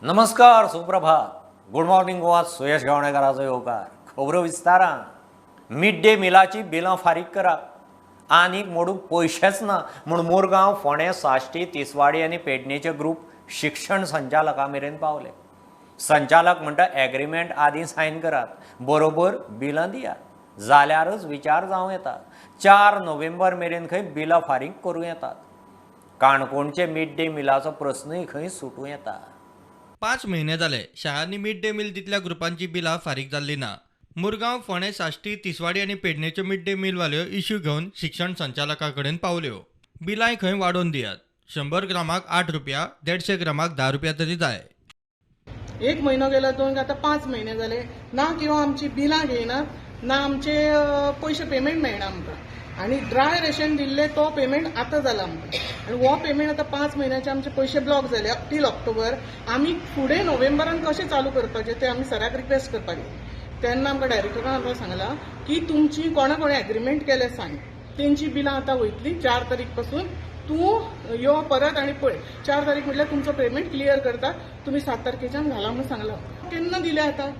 नमस्कार, सुप्रभात, good morning Goa. सुयश गावणेकाराचो येवकार. खबरो विस्तारान. मिड डे मिलाची बिलां फारीक करात, आनीक मोडूंक पयशेच ना म्हूण मुरगांव, फोंडें, साश्टी, तिसवाडी आनी पेडणेचे ग्रूप शिक्षण संचालका मेरेन पावले. संचालक म्हणटा, एग्रीमेंट आदीं सायन करात, बरोबर बिलां दियात, जाल्यारच विचार जावं येता. 4 नोव्हेंबर मेरेन खंय बिलां फारीक करूं येतात. काणकोणचे मिड डे मिलाचो प्रस्नूय खंय सुटूं येता. 5 म्हयने जाले, शाळांनी मिड डे मील दितल्या ग्रुपांची बिलां फारीक जाल्ली ना. मुरगांव, फोंडें, साश्टी, तिसवाडी आनी पेडणेच्यो मिड डे मीलवाल्यो इश्यू घेवन शिक्षण संचालका कडेन पावल्यो. बिलांय खंय वाडोवन दियात. 100 ग्रामाक 8 रुपया, 150 ग्रामाक 10 रुपया तरी जाय. एक म्हयनो गेलो, दोन, आतां 5 म्हयने जाले ना किंवा आमची बिलां घेयनात ना, आमचे पयशे पेमेंट मेळना आमकां. आनी ड्राय रेशन दिल्ले तो पेमेंट आतां जाला आमकां आनी हो पेमेंट आतां 5 म्हयन्याचे आमचे पयशे ब्लॉक जाले टील ऑक्टोबर. आमी फुडें नोव्हेंबरान कशें चालू करपाचें तें आमी सराक रिक्वेस्ट करपाक गेले तेन्ना आमकां डायरेक्टरान आमकां सांगलां की तुमची कोणा कोणें एग्रीमेंट केलें सांग, तेंची बिलां आतां वयतली, 4 तारीख पासून तूं यो परत आनी पळय. 4 तारीख म्हटल्यार तुमचो पेमेंट क्लियर करता, तुमी 7 तारखेच्यान घाला म्हणून सांगलां. केन्ना दिले आतां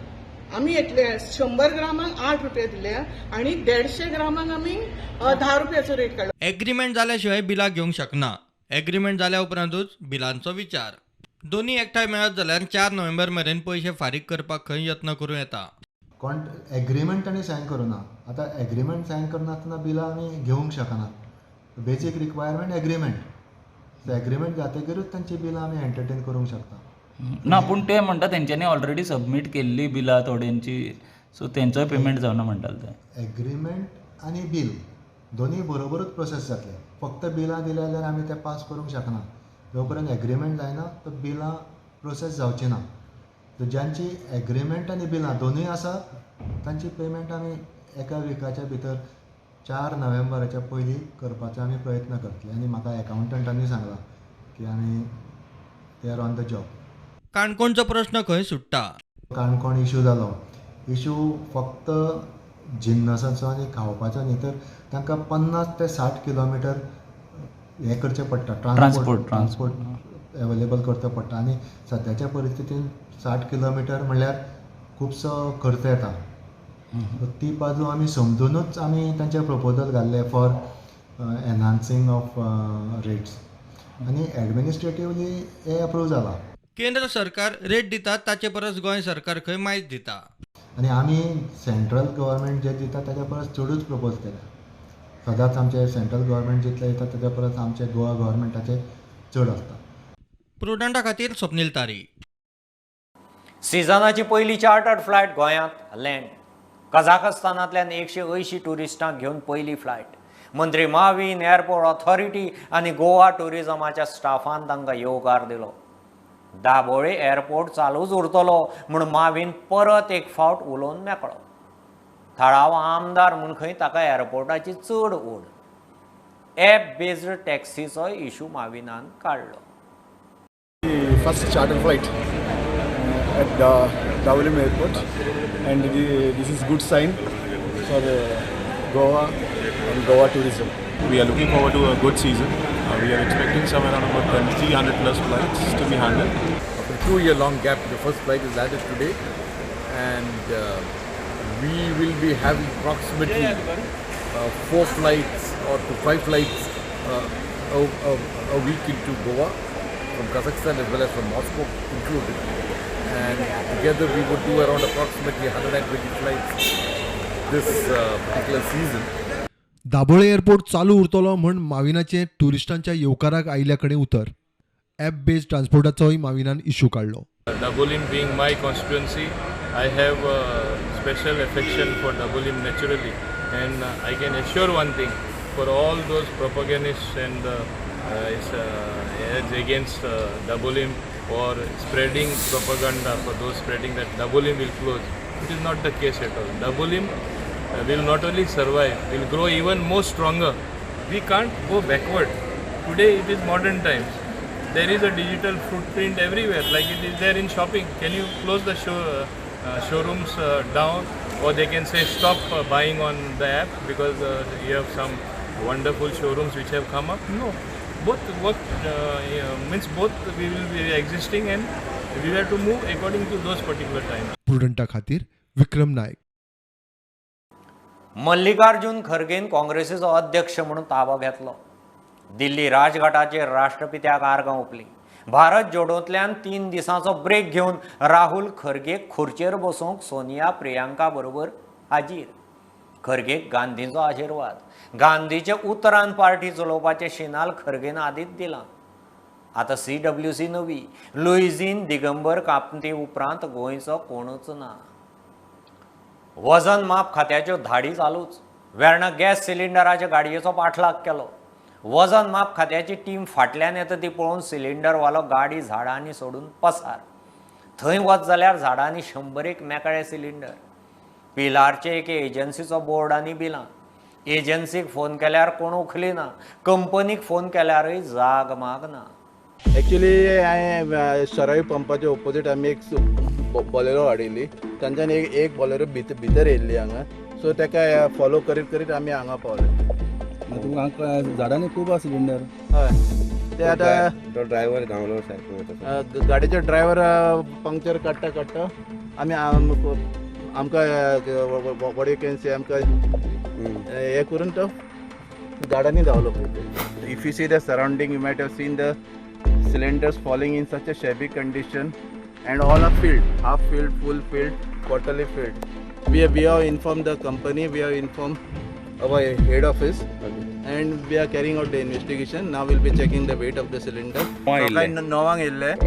आमी येतले? 100 ग्रामाक 8 रुपया दिले आनी 150 ग्रामाक आमी 10 रुपयाचो रेट काडला. एग्रीमेंट जाल्या शिवाय बिलां घेवंक शकना. एग्रीमेंट जाल्या उपरांतूच बिलांचो विचार. दोन्ही एकठांय मेळत जाल्यार 4 नोव्हेंबर मेरेन पयशे फारीक करपाक खंय यत्न करूं येता. कोण एग्रीमेंट तांणी सायन करूं ना. आतां एग्रीमेंट सायन करनासतना बिलां आमी घेवंक शकनात. Basic requirement agreement. एग्रीमेंट जातकीरूच तांची बिलां आमी एंटरटेन करूंक शकता. ना, पूण ते म्हणटा तेंच्यांनी ऑलरेडी सबमीट केल्ली बिलां थोड्यांची, सो तेंचोय पेमेंट जावना म्हणटाले ते. एग्रीमेंट आनी बील दोनूय बरोबरूच प्रोसेस जातले. फक्त बिलां दिल्या जाल्यार आमी ते पास करूंक शकना. जो पर्यंत एग्रीमेंट जायना तो बिलां प्रोसेस जावची ना. सो ज्यांची एग्रीमेंट आनी बिलां दोनूय आसा तांची पेमेंट आमी एका विकाच्या भितर 4 नोव्हेंबराच्या पयलीं करपाचो आमी प्रयत्न करतले. आनी म्हाका एकावंटंटांनी सांगलां की आमी they are on the job. काणकोणचो प्रश्न खंय सुट्टा. काणकोण इशू जालो. इशू फक्त जिन्नसाचो आनी खावपाचो न्ही, तर तांकां 50 ते 60 किलोमिटर हें करचें पडटा. ट्रान्सपोर्ट. ट्रान्सपोर्ट एवेलेबल करचो पडटा आनी सद्याच्या परिस्थितीन 60 किलोमिटर म्हणल्यार खुबसो खर्च येता. सो ती बाजू आमी समजुनूच आमी तांचे प्रपोजल घाल्ले फॉर एनहान्सींग ऑफ रेट्स आनी एडमिनिस्ट्रेटिवली हे अप्रूव जाला. केंद्र सरकार रेट दिता ताचे परस गोंय सरकार खंय मायज दिता. आनी आमी सेंट्रल गव्हर्मेंट जे दिता ताच्या परस चडूच प्रपोज केल्या. सदांच आमचे सेंट्रल गव्हर्मेंट जितले दिता ताच्या परस आमचे गोवा गव्हर्मेंटाचे चड आसता. प्रुडंटा खातीर स्वप्नील तारी. सिजनाची पयली चार्टर्ड फ्लायट गोंयांत लँड. कझाकस्तानांतल्यान 180 ट्युरिस्टांक घेवन पयली फ्लायट. मंत्री मावीन, एअरपोर्ट ऑथॉरिटी आनी गोवा ट्युरिझमाच्या स्टाफान तांकां येवकार दिलो. दाबोळे एअरपोर्ट चालूच उरतलो म्हूण मावीन परत एक फावट उलोवन मेकळो. थळावो आमदार म्हूण खंय ताका एअरपोर्टाची चड ओड. एप बेज्ड टॅक्सीचोय इशू माविनान काडलो. The first charter flight at the Dabolim Airport, and this is good sign for Goa and Goa tourism. We are looking forward to a good season. We are expecting somewhere around about 300 plus flights to be handled. After a 2-year long gap, the first flight is landed today, and we will be having approximately four flights or to five flights a week into Goa from Kazakhstan as well as from Moscow included. And together we would do around approximately 120 flights this particular season. Dabolim airport चालू उरतलो म्हूण माविनाचें ट्युरिस्टांच्या येवकाराक आयिल्ल्या कडेन उतर. App based ट्रान्सपोर्टाचोय माविनान issue काडलो. Dabolim being my constituency, I have a special affection for Dabolim naturally, and I can assure one thing for all those propagandists and is against Dabolim or spreading propaganda, for those spreading that Dabolim will close. It is not the case at all. Dabolim will not only survive, will grow even more stronger. We can't go backward. Today it is modern times. There is a digital footprint everywhere, like it is there in shopping. Can you close the showrooms down, or they can say stop buying on the app because you have some wonderful showrooms which have come up? No, both work, yeah, means both we will be existing and We have to move according to those particular times. प्रुडंटा खातीर विक्रम नायक. मल्लिकार्जुन खरगेन काँग्रेसीचो अध्यक्ष म्हणून ताबो घेतलो. दिल्ली राजघाटाचेर राष्ट्रपित्याक आर्गां ओंपली. भारत जोडोंतल्यान 3 दिसांचो break घेवन राहुल खरगेक खुर्चेर बसोवंक सोनिया प्रियांका बरोबर हाजीर. खरगेक गांधींचो आशिर्वाद. गांधीच्या उतरान पार्टी चलोवपाचें शिनाल खरगेन आदींच दिलां. आतां CWC नवी लुईझीन दिगंबर कामती उपरांत गोंयचो कोणूच ना. वजन माप खात्याच्यो धाडी चालूच. वेर्णा गॅस सिलिंडराच्या गाडयेचो पाठलाग केलो. वजन माप खात्याची टीम फाटल्यान येता ती पळोवन सिलिंडरवालो गाडी झाडांनी सोडून पसार. थंय वच जाल्यार झाडांनी 100 मेकळे सिलिंडर. पिलारचे एके एजन्सीचो बोर्ड आनी बिलां. एजन्सीक फोन केल्यार कोण उखलिना. कंपनीक फोन केल्यारय जाग माग ना. एक्चुली हांवें सराई पंपाच्या ओपोजीट आमी एक बॉलेरो हाडिल्ली. तांच्यान एक बॉलेरो भितर येयल्ली हांगा. सो ताका फॉलो करीत करीत आमी हांगा पावले. तुमकां झाडांनी खूब आसा सिलिंडर. हय, ते आतां तो ड्रायव्हर धांवलो सारको. गाडयेचो ड्रायव्हर पंक्चर काडटा काडटा आमी आमकां what you can से आमकां हें करून तो झाडांनी धांवलो. If you see the surrounding you might have seen the cylinders falling in such a shabby condition and all are filled, half filled, full filled, quarterly filled. We have informed the company, we have informed our head office, okay, and we are carrying out the investigation. Now we'll be checking the weight of the cylinder.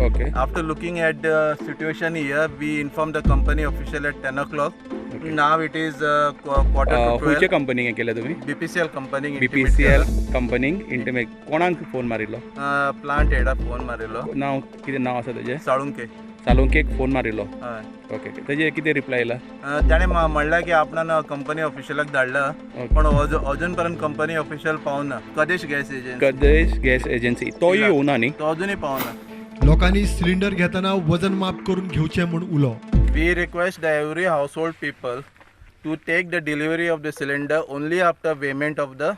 Okay. After looking at the situation here, we informed the company official at 10 o'clock. Okay. Now it is 11:45. खंयचे कंपनीक केले तुम्ही? BPCL company. BPCL company intimate. कोणाक phone मारिल्लो? Plant हेडा phone मारिल्लो. नाव कितें नाव आसा तेजें? साळुंके. साळुंकेक फोन मारिल्लो. हय. ओके, तेजे कितें रिप्लाय आयला? ताणें म्हणलां की आपणान कंपनी ऑफिशियलाक धाडला, पण अजून पर्यंत कंपनी ऑफिशियल पावना. Kadesh gas agency. Kadesh gas agency तोय येवना न्ही? तो अजूनय पावना. लोकांनी सिलिंडर घेतना वजन माप करून घेवचें म्हूण उलो. We request the every household people to take the delivery of the cylinder only after payment of the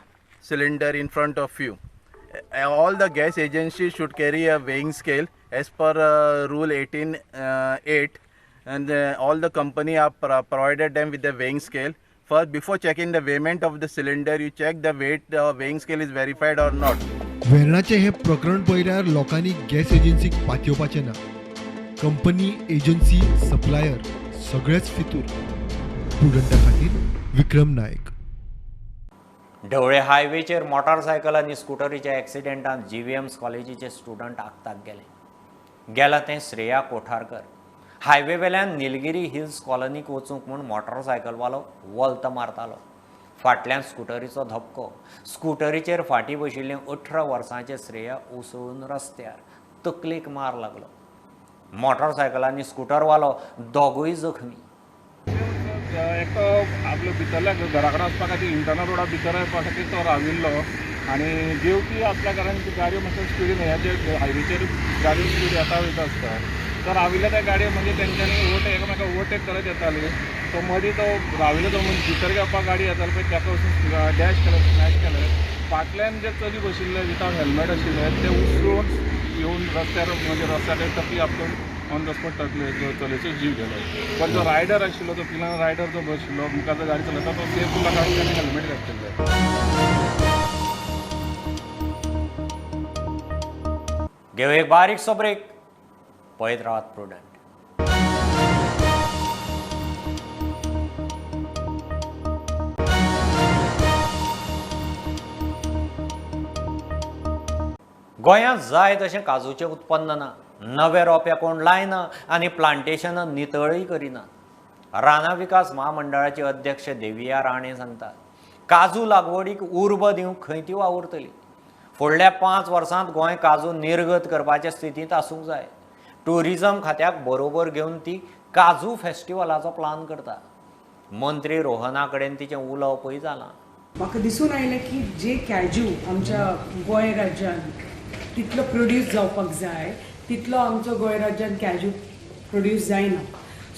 cylinder in front of you. All the gas agencies should carry a weighing scale as per rule 18.8, and all the company are provided them with the weighing scale. First, before checking the weighment of the cylinder, you check the weight, the weighing scale is verified or not. वेर्णाचें हें प्रकरण पळयल्यार लोकांनी gas एजन्सीक पातयेवपाचें ना. Company, agency, supplier सगळेच फितूर. प्रुडंटा खातीर विक्रम नायक. ढवळे हायवेचेर motorcycle आनी स्कुटरीच्या एक्सिडेंटान GVMS कॉलेजीचे student आगताक गेले. गेला तें श्रेया कोठारकर. हायवेवेल्यान निलगिरी हिल्स कॉलनीक वचूंक म्हूण मोटारसायकलवालो वल्त मारतालो. फाटल्यान स्कुटरीचो धपको. स्कुटरीचेर फाटीं बशिल्लें 18 वर्सांचें श्रेया उसळून रस्त्यार तकलेक मार लागलो. मोटारसायकल आनी स्कुटरवालो दोगूय जखमी. एकटो आपलो भितरल्या घरा कडेन वचपा खातीर इंटरनल रोडा भितर येवपा खातीर तो राविल्लो आनी देंवपी आसल्या कारणान ती गाडयो मातशे स्पिडीन ह्या हायवेचेर गाडयो स्पीड येता वयता आसता. तो राविल्ल्या त्या गाडयो म्हणजे तेंच्यांनी ओवरटेक एकामेका ओवरटेक करत येताली. तो मदीं तो राविल्लो तो भितर घेवपाक गाडी येताली पळय ताका वचून डॅश केलें, स्मॅश केलें. फाटल्यान जे चली बशिल्ले विथआवट हेल्मेट आशिल्ले ते उसळून येवन रस्त्यार म्हणजे रस्त्यार तकली आपटून ऑन the spot तकले चलयेचो जीव गेलो. पण जो रायडर आशिल्लो तो पिलान रायडर जो बशिल्लो मुखार जो गाडी चलयता तो सेफ उरला कारण ताणें हेल्मेट घातिल्लें. घेवं एक बारीकसो ब्रेक. पळयत रावात प्रुडंट. गोंयांत जाय तशें काजूचें उत्पन्न ना. नवे रोपे कोण लायना आनी प्लांटेशनां नितळय करिना. रानां विकास म्हामंडळाचे अध्यक्ष देविया राणे सांगतात, काजू लागवडीक उर्बा दिवंक खंय ती वावुरतली. फुडल्या 5 वर्सांत गोंय काजू निर्गत करपाचे स्थितींत आसूंक जाय. ट्युरिजम खात्याक बरोबर घेवन ती काजू फेस्टिवलाचो प्लान करता. मंत्री रोहना कडेन तिचें उलोवपय जालां. म्हाका दिसून आयलें की जे कॅज्यू आमच्या गोंय राज्यांत तितलो प्रोड्यूस जावपाक जाय तितलो आमचो गोंय राज्यांत कॅज्यू प्रोड्यूस जायना.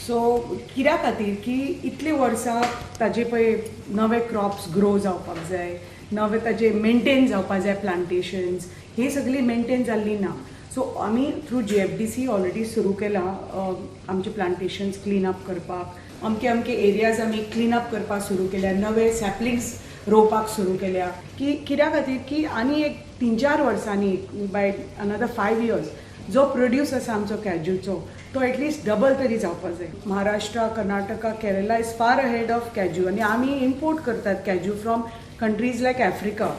सो कित्या खातीर की इतलीं वर्सां ताजे पळय नवे क्रॉप्स ग्रो जावपाक जाय, नवे ताजे मेनटेन जावपाक जाय, प्लांटेशन्स ही सगळी मेनटेन जाल्ली ना. सो आमी थ्रू GFDC already सुरू केलां आमचे प्लांटेशन्स क्लीन अप करपाक. अमके अमके एरियाज आमी क्लीन अप करपाक सुरू केल्या, नवे सॅपलिंग्स रोवपाक सुरू केल्या की कित्या खातीर की आनी एक 3-4 वर्सांनी बाय अनदर 5 इयर्स जो प्रोड्यूस आसा आमचो कॅज्यूचो तो एटलिस्ट डबल तरी जावपाक जाय. Maharashtra, Karnataka, Kerala is far ahead of cashew आनी आमी इम्पोर्ट करतात cashew from countries like Africa.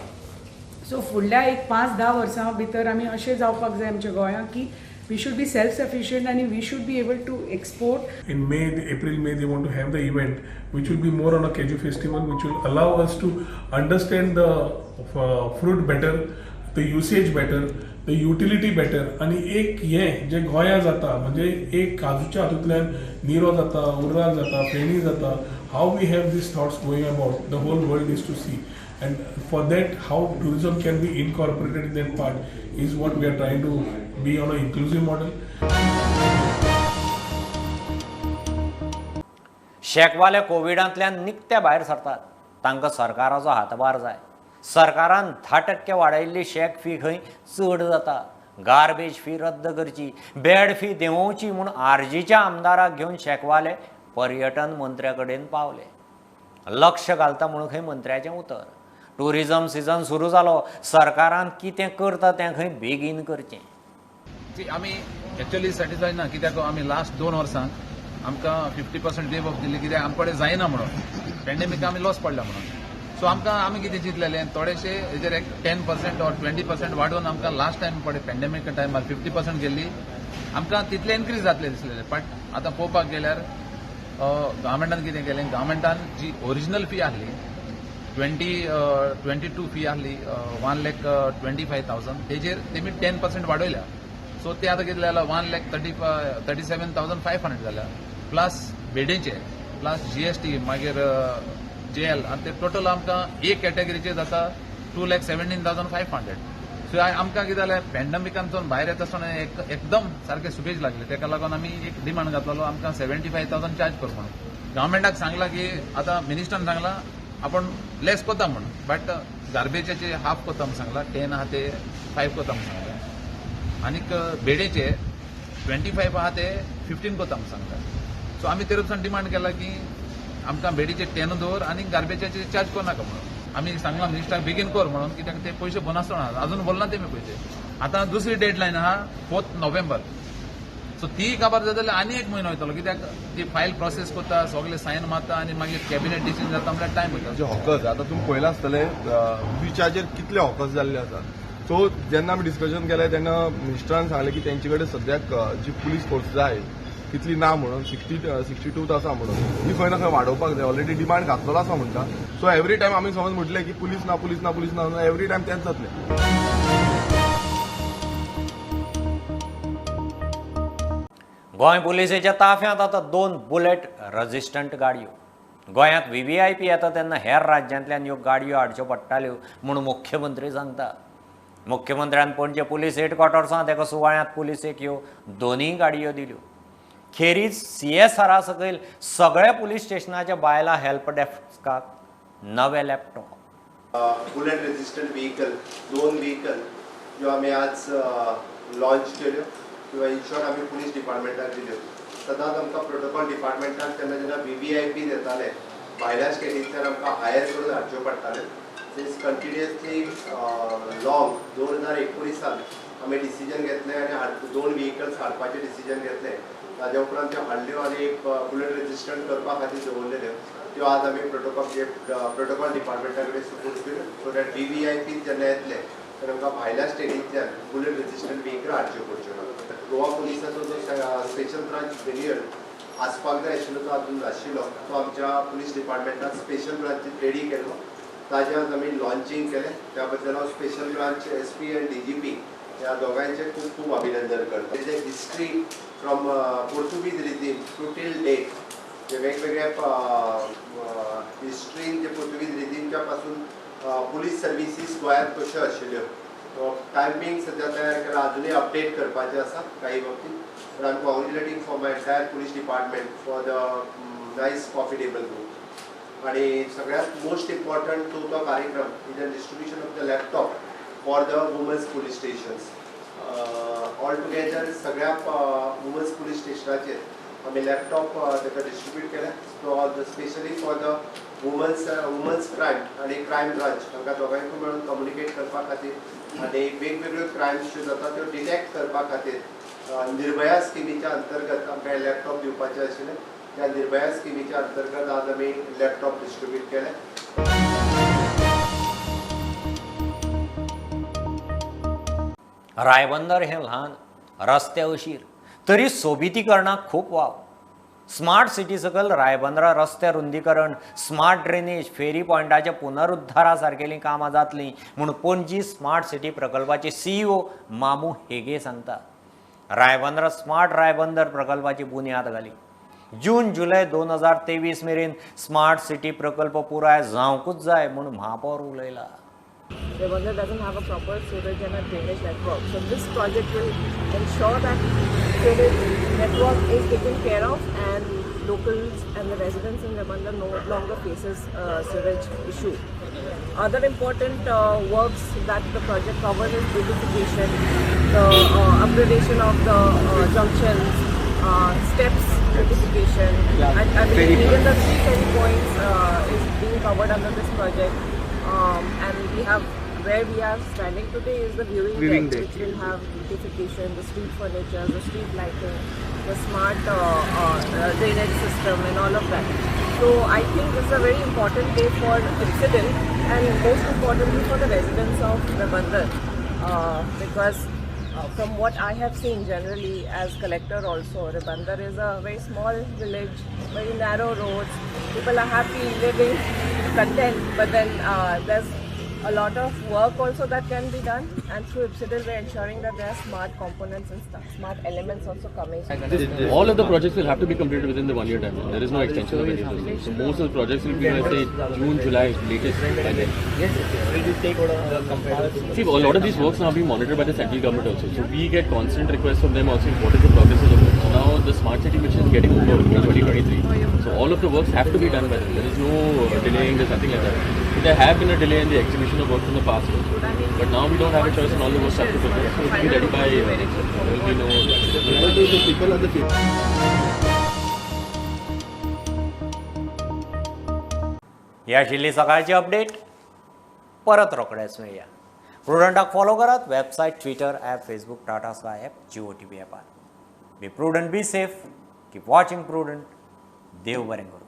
So फुडल्या एक 5-10 वर्सां भितर आमी अशें जावपाक जाय आमच्या गोंयांत की we should be self sufficient and we should be able to export. In May, April, May, they want to have the event which will be more on a cashew festival, which will allow us to understand the fruit better, the usage better, the utility better. आणि एक हे जे गोंया जाता म्हणजे एक काजूच्या हातूंतल्यान निरो जाता, उर्राक जाता, फेणी जाता. How we have these thoughts going about the whole world is to see, and for that how tourism can be incorporated in that part is what we are trying to be on an inclusive model. शेकवाले कोविडांतल्यान निकते भायर सरतात, तांकां सरकाराचो हातभार जाय. सरकारान 10% वाडयल्ली शेक fee खंय चड जाता. गार्बेज फी रद्द करची, बेड फी देंवोवची म्हूण आरजीच्या आमदाराक घेवन शेकवाले पर्यटन मंत्र्या कडेन पावले. लक्ष घालता म्हूण खंय मंत्र्याचें उतर. टुरिजम सिजन सुरू जालो, सरकारान कितें करता तें खंय बेगीन करचें. आमी एक्चुअली सॅटिस्फायड ना कित्याक आमी लास्ट 2 वर्सांक आमकां 50% वेव ऑफ दिल्ली कित्याक आमचे कडेन जायना म्हणून पॅन्डेमिक आमी लॉस पडला म्हणून. सो आमकां आमी कितें चिंतलेलें थोडेशे हेजेर एक 10% ऑर 20% वाडोवन आमकां लास्ट टायम पळय पॅन्डेमिका टायमार 50% गेल्ली आमकां तितले इन्क्रीज जातले दिसलेले. बट आतां पळोवपाक गेल्यार गव्हर्मेंटान कितें केलें, गव्हर्मेंटान जी ओरिजिनल फी आहली 22 फी आहली 1,25,000 तेजेर तेमी 10% वाडयल्या. सो ते आतां कितें जाल्यार 1,37,500 जाल्या, प्लस बेडेचे, प्लस GST, मागीर जेएल, आनी ते टोटल आमकां एक कॅटेगरीचेर जाता 2,17,500. सो आमकां कितें जालें पॅन्डेमिकांतसून भायर येता आसतना एकदम सारकें सुबेज लागलें. तेका लागून आमी एक डिमांड घातलेलो आमकां 75,000 चार्ज कर म्हणून. गव्हर्मेंटाक सांगलां की आतां मिनिस्टरान सांगलां आपूण लेस कोता म्हणून, बट गार्बेजाचे हाफ कोता म्हूण सांगलां, 10 आहा ते 5 कोता म्हूण सांगलां, आनीक बेडेचे 25 आहा ते 15 कोता म्हूण सांगलां. सो आमी ते वचून डिमांड केला की आमकां बेडीचे 10 दवर आनी गार्बेजाचे चार्ज करनाका म्हणून. आमी सांगलां मिनिस्टराक बेगीन कर म्हणून कित्याक ते पयशे बोनासतना अजून बोलना तेमी पयशे. आतां दुसरी डेडलायन आहा 4 नोव्हेंबर. सो ती काबार जाता जाल्यार आनी एक म्हयनो वयतलो कित्याक ती फायल प्रोसेस करता, सगळे सायन मारता आनी मागीर कॅबिनेट डिसिजन जाता म्हणल्यार टायम वयता. जे हॉकर्स आतां तुमी पळयलां आसतलें बिचाचेर कितले हॉकर्स जाल्ले आसा. सो जेन्ना आमी डिस्कशन केलें तेन्ना मिनिस्टरान सांगलें की तेंचे कडेन सद्याक जी पुलीस फोर्स जाय तितली ना म्हणून 62 आसा म्हणून ही खंय ना खंय वाडोवपाक जाय. ऑलरेडी डिमांड घातलेलो आसा म्हणटा. सो एवरी टायम आमी समज म्हटलें की पुलीस ना, पुलीस ना, पुलीस ना, एवरी टायम तेंच जातलें. गोंय पुलिसेच्या ताफ्यांत आतां 2 बुलेट रजिस्टंट गाडयो. गोंयांत VVIP येता तेन्ना हेर राज्यांतल्यान ह्यो गाडयो हाडच्यो पडटाल्यो म्हूण मुख्यमंत्री सांगता. मुख्यमंत्र्यान पणजे पुलीस हेडक्वॉर्टर्सांत एका सुवाळ्यांत पुलिसेक ह्यो 2 गाडयो दिल्यो. खेरीज CSR सकयल सगळ्या पुलीस स्टेशनाच्या बायलां हेल्प डेस्काक नवे laptop. Bullet resistant vehicle 2 vehicle ज्यो आमी आज लॉन्च केल्यो किंवा इन शॉर्ट आमी पुलीस डिपार्टमेंटाक दिल्यो. सदांच आमकां प्रोटोकॉल डिपार्टमेंटाक तेन्ना जेन्ना VVIP येताले भायल्या स्टेटींतल्यान आमकां हायर करून हाडच्यो पडटाल्यो. सिन्स कंटिन्युअसली लॉंग 2019 आमी डिसिजन घेतलें आनी 2 व्हेकल्स हाडपाचें डिसिजन घेतलें. ताज्या उपरांत त्यो हाडल्यो आनी एक बुलेट रेजिस्टंट करपा खातीर दवरलेल्यो त्यो आज आमी प्रोटोकॉल डिपार्टमेंटा कडेन सुपूर्द केल्यो सो that VVIP जेन्ना येतले तर आमकां भायल्या स्टेटींतल्यान बुलेट रेजिस्टंट व्हेकल हाडच्यो पडच्यो ना. गोवा पुलिसाचो जो स्पेशल ब्रांच मेन्युअल आसपाक जाय आशिल्लो तो अजून नाशिल्लो, तो आमच्या पुलीस डिपार्टमेंटान स्पेशल ब्रांच रेडी केलो. ताजें आज आमी लॉन्चींग केलें. त्या बद्दल हांव स्पेशल ब्रांच SP आनी DGP ह्या दोगांयचें खूब खूब अभिनंदन करता. तेजें history from Portuguese regime to till date जे वेगवेगळ्या हिस्ट्रीन जे पोर्तुगीज रिजीमच्या पासून पुलीस सर्विसीस गोंयांत कश्यो आशिल्ल्यो टायमींग सद्या तयार केला, अजुनूय अपडेट करपाचें आसा काही बाबतींत. But I am congratulating for my entire police department for the nice coffee table book. आणि सगळ्यात मोस्ट इम्पॉर्टंट तो कार्यक्रम is a distribution of the laptop for the women's police stations. All together सगळ्या women's police स्टेशनाचेर आमी laptop ताका distribute केले. Specially for the women's crime आनी क्रायम ब्रांच हांकां दोगांयकूय मेळून कम्युनिकेट करपा खातीर आनी वेगवेगळ्यो क्रायम्स ज्यो जाता त्यो डिटेक्ट करपा खातीर निर्भया स्किमीच्या अंतर्गत आमकां लॅपटॉप दिवपाचे आशिल्ले. त्या निर्भया स्किमीच्या अंतर्गत आज आमी लॅपटॉप डिस्ट्रिब्यूट केले. रायबंदर हें ल्हान, रस्ते अशीर, तरी सोबितीकरणाक खूब वाव. स्मार्ट सिटी सकयल रायबंदरा रस्ते रुंदीकरण, स्मार्ट ड्रेनेज, फेरी पॉयंटाच्या पुनरुद्धारा सारकेलीं कामां जातलीं म्हूण पणजी स्मार्ट सिटी प्रकल्पाचे CEO मामू हेगे सांगता. रायबंदरा स्मार्ट रायबंदर प्रकल्पाची बुन्याद घाली. जून जुलय 2023 मेरेन स्मार्ट सिटी प्रकल्प पुराय जावंकूच जाय म्हूण महापौर उलयला. Ribandar doesn't have a proper sewage and a drainage network. So this project will ensure that drainage network is taken care of and locals and the residents in Ribandar no longer faces sewage issue. Other important works that the project covers is beautification, the upgradation of the junctions, steps beautification. Yeah. I believe even the 3 ferry points is being covered under this project. And we have, where we are standing today is the viewing deck, which will have beautification, the street furniture, the street lighting, the smart drainage system and all of that. So I think this is a very important day for Ipsidil and most importantly for the residents of Ribandar, because from what I have seen generally as collector also, Ribandar is a very small village, very narrow roads, people are happy, living, content, but then there's a lot of work also that can be done, and through Ipsidil we're ensuring that there are smart components and stuff, smart elements also coming. All of the projects will have to be completed within the 1 year timeline. There is no extension of any of those. So most of the projects will be, let's say, June, July latest by then. See, a lot of these works now being monitored by the central government also. So we get constant requests from them also what is the progress of the work. So now the smart city mission is getting over in 2023. So all of the works have to be done by them. There is no delaying, there's nothing like that. But there have been a delay in the execution of work in the past also. But now we don't have a choice and all the works have to progress. So it will be ready by, there will be no... ही आशिल्ली सकाळची update. परत रोखडेच मेळया. प्रुडंटाक follow करात website, Twitter app, Facebook, Tata Sky app, Jio TV ॲपार. Be prudent, be safe, keep watching Prudent. देव बरें करूं.